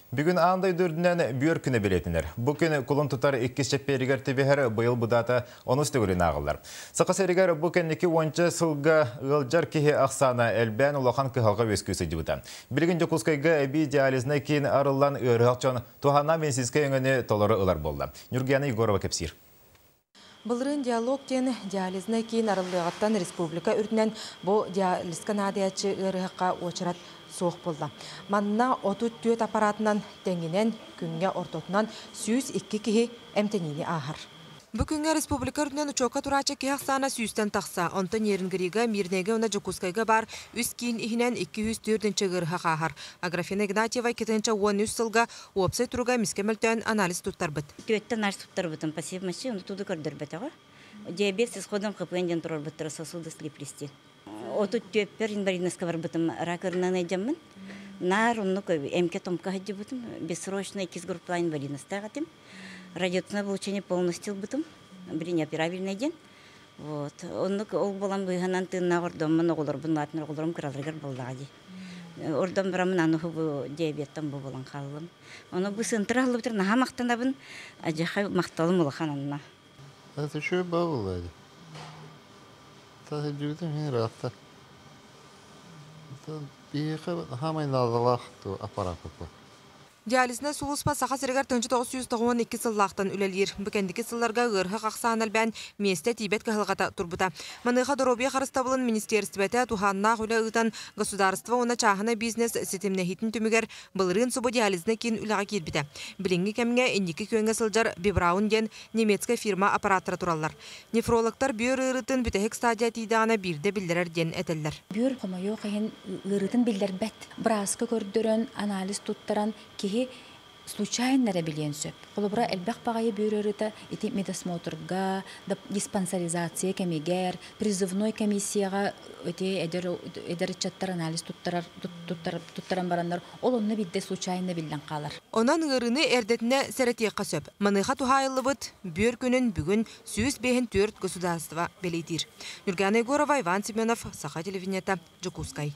Бүгүн аан дойду үрдүнэн бүөр күнэ бэлиэтэнэр. Бу күн кулун тутар иккис чэппиэригэр түбэһэр, быйыл бу даата онус төгүлүн ааҕыллар. Саха сиригэр бу кэнники уонча сылга ыалдьар киһи ахсаана элбээн улахан кыһалҕа үөскүү сылдьыбыта. Билигин Дьокуускайга эбии диализнай киин арыллан ыарыһах дьон туһааннаах медицинскэй өҥөнү толору ылар буолла. Ньургуяна Егорова кэпсиир. Былырыын Диалог диэн диализнай киин арыллыаҕыттан республика үрдүнэн бу диализка наадыйааччы ыарыһахха уочарат суох буолла. Манна 34 аппаратынан тэҥинэн күҥҥэ ортотунан 102 киһи эмтэниини ааһар. Бу күҥҥэ республика үрдүнэн учуокка турааччы киһи ахсаана сүүстэн тахса. Онтон Нерюнгрига, Мирнэйгэ уонна Дьокуускайга баар үс киин иһинэн 204 ыарыһах ааһар. Аграфена Игнатьева 2013 сылга уопсай туруга эмискэ мөлтөөн анализ туттарбыт. Түөттэн анализ туттарбытым, спасибо маччы, ону туду көрдөрбөтөҕө. Диабет с исходом ХПН диэн турарбыттара сосуды слиплись. 34-пэр инвалидностька барбытым, рак ырынан ыйдьаммын. Наар оннук эмке-томка сылдьыбытым, бессрочно иккис группалаах инвалидностаах этим. Радиационное облучение полностью ылбытым, блин, операбельный диэн. Вот. Оннук ол буолан быыһанан тыыннаах ордоммун оҕолорбун улаатынар оҕолорум кыраларыгар буоллаҕа дии. Ордон бараммын аны бу диабеттан бу буолан хааллым. Ону бу сыантыр аһыллыбытыр наһаа махтанабын, адьаха махталым улахан онно. Это еще было. Та дьүтүм хин рахта. Биһиэхэ хаамай наадалаах аппараат Диализнай сулууспа Саха сиригэр 1992 сыллаахтан үлэлиир. Бу кэнники сылларга ыарыһах ахсаана элбээн миэстэ тиийбэт кыһалҕата турбута. Маныаха доруобуйа харыстабылын министиэристибэтэ туһааннаах үлэ ыытан государство уонна чааһынай бизнес ситимнэһиитин түмүгэр былырыын субу диализнай киин үлэҕэ киирбитэ. Билиҥҥи кэмҥэ инники күөҥҥэ сылдьар B. Braun диэн немецкэй фирма аппараттара тураллар. Нефрологтар бүөр ыарыытын бүтэһик стадия тиийдэҕинэ биирдэ биллэрэр диэн этэллэр. Бүөр хомойуох иһин ыарыытын биллэрбэт. Бырааска көрдөрөн, анализ туттаран киһи случайно эрэ билиэн сөп. Холобура элбэх баҕайы бүөр ыарыыта ити медосмотрга, диспансеризация кэмигэр, призывной комиссияҕа ити эдэр эдэр ыччаттар анализ туттарар туттаран бараннар ол онно биирдэ случайно биллэн хаалар. Онон ыарыыны эрдэтинэ сэрэтиэххэ сөп. Маныаха туһаайыллыбыт бүөр күнүн бүгүн 154 государство бэлиэтиир. Нюргана Егорова, Иван Семенов, Саха телевидениета, Дьокуускай.